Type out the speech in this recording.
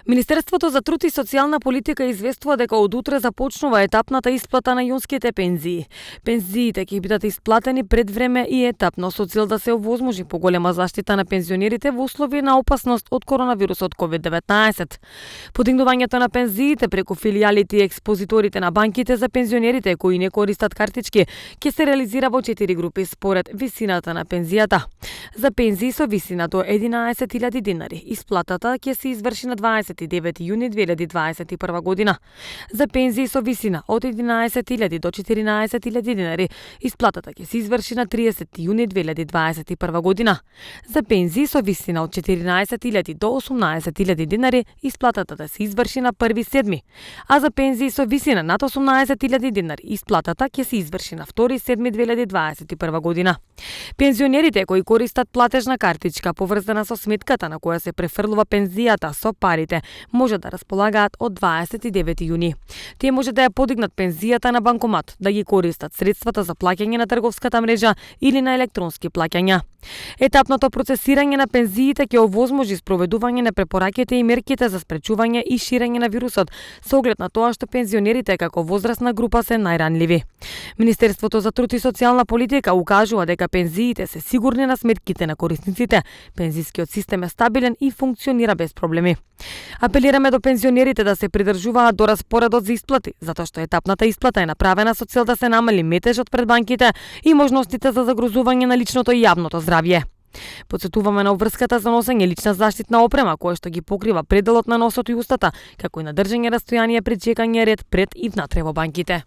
Министерството за труд и социјална политика известува дека од утре започнува етапната исплата на јунските пензии. Пензиите ќе бидат исплатени пред време и етапно со цел да се овозможи поголема заштита на пензионерите во услови на опасност од коронавирусот COVID-19. Подигнувањето на пензиите преку филијалите и експозиторите на банките за пензионерите кои не користат картички ќе се реализира во 4 групи според висината на пензијата. За пензии со висина до 11.000 динари исплатата ќе се изврши на 29 јуни 2021 година. За пензии со висина од 11.000 до 14.000 динари исплатата ќе се изврши на 30 јуни 2021 година. За пензии со висина од 14.000 до 18.000 динари исплатата да се изврши на 1.7. А за пензии со висина над 18.000 динари исплатата ќе се изврши на 2.7.2021 година. Пензионерите кои користат платежна картичка поврзана со сметката на која се префрлува пензијата со парите може да располагаат од 29 јуни. Тие може да ја подигнат пензијата на банкомат, да ги користат средствата за плаќање на трговската мрежа или на електронски плаќања. Етапното процесирање на пензиите ќе овозможи спроведување на препораките и мерките за спречување и ширење на вирусот, со оглед на тоа што пензионерите како возрастна група се најранливи. Министерството за труд и социјална политика укажува дека пензиите се сигурни на сметките на корисниците, пензискиот систем е стабилен и функционира без проблеми. Апелираме до пензионерите да се придржуваат до распоредот за исплати, затоа што етапната исплата е направена со цел да се намали метежот пред банките и можностите за загрозување на личното и јавното здравје. Потсетуваме на обврската за носење лична заштитна опрема која што ги покрива пределот на носот и устата, како и на држање растојание при чекање ред пред и внатре во банките.